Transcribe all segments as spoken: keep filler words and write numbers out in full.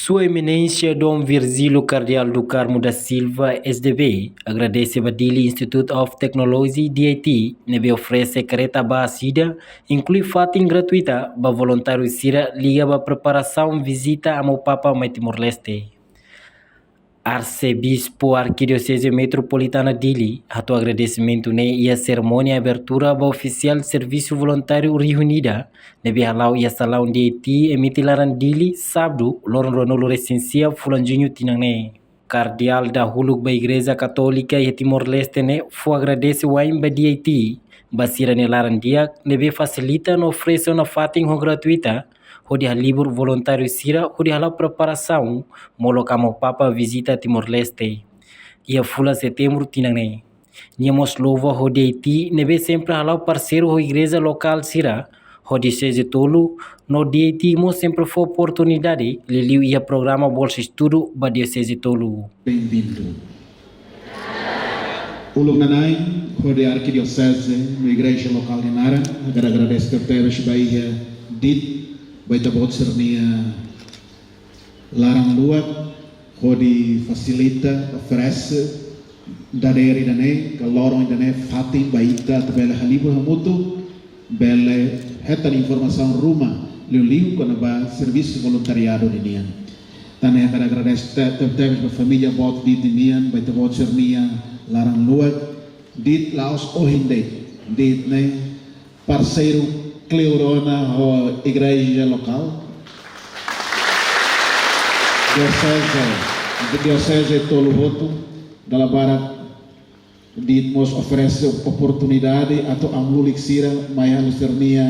Sua Eminénsia Dom Virgílio Kardeál do Carmo da Silva, S D B, agradese ba Dili Institute of Technology, D I T, ne'ebé oferese karreta bus ida, inklui fatin gratuita ba voluntáriu sira liga ba preparasaun vizita Amu Papa mai Timor-Leste. Arsebispu Arkidioseze Metropolitana Dili hato'o agradesimentu ne'e iha serimónia abertura ba ofisiál servisu voluntáriu rihun ida ne'ebé hala'o iha salaun D I T, Emiti Laran Dili, Sábadu, loron ruanulu-resin-sia fulan Juñu tinan ne'e. Kardeál dahuluk ba Igreja Katólika iha Timor-Leste ne'e fó agradese wa'in ba D I T, ba sira-nia laran di'ak ne'ebé fasilita no oferese ona fatin ho gratuita, hodi halibur voluntáriu sira hodi hala'o preparasaun molok Amu Papa vizita Timor-Leste iha fulan Setembru tinan ne'e. Nia mós louva ho D I T ne'ebé sempre hala'o parseiru ho igreja lokál sira, ho Dioseze tolu, no D I T mós sempre fó oportunidade liuliu iha programa bolsa estudu ba Dioseze tolu. Bem-vindo. Uluk nanain, hodi Arkidioseze no igreja lokál nia naran, ha'u agradese tebes ba iha D I T, ba ita-boot sira-nia laran luak, hodi fasilita, oferese dadeer ida-ne'e, ka loron ida-ne'e, fatin ba ita atu bele halibur hamutuk, bele hetan informasaun ruma liuliu kona-ba servisu voluntariadu ninian. Tan ne'e ha'u agradese te-, te-, tebes ba família boot D I T nian, ba ita-boot sira-nia laran luak, D I T la'ós ohin de'it, D I T ne'e parseiru kleur ona ho igreja lokál, dioseze, dioseze tolu hotu, dala barak D I T mós oferese oportunidade atu amu-lulik sira mai halo sira-nia,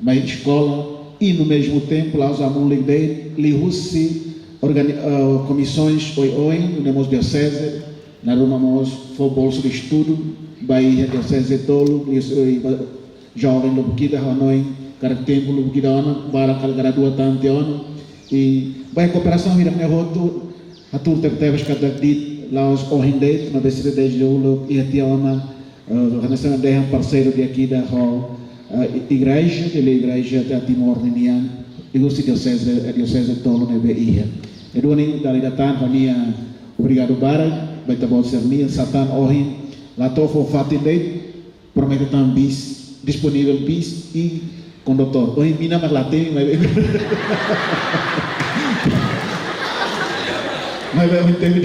mai eskola, i no mesmo tempo la'ós amu-lulik de'it, liuhusi organi-, eh, komisaun oioin, no mós dioseze, na ruma mós fó bolsa de estudu ba iha dioseze tolu, liuhusi, eh, ba joven lubuk ida hanoin, karik tempu lubuk ida ona, barak kala gradua tan tiha ona, i ba kooperasaun hirak-ne'e hotu, hatuur tebetebes katak D I T la'ós ohin de'it, maibé sira dezde uluk iha tiha ona, eh, hanesan dehan parseiru di'ak ida ho, eh, igreja, Dili Igreja Timor ninian, liuhusi dioseze, eh, dioseze tolu ne'ebé iha. Ne'e duni dala ida tan ha'u-nia obrigadu barak ba ita-boot sira-nian, sá tan ohin la to'o fó fatin de'it, promete tan bis, disponivel bis i kondutór. Ohin mina mak la temi, maibé, maibé ohin temi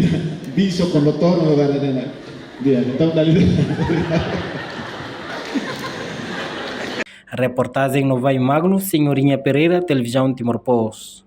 bis ho kondutór, maibé agora ne'e. Di'ak, entaun dala ida. Reportajen Novai Magno, Senhorinha Pereira, Televizaun Timor Post.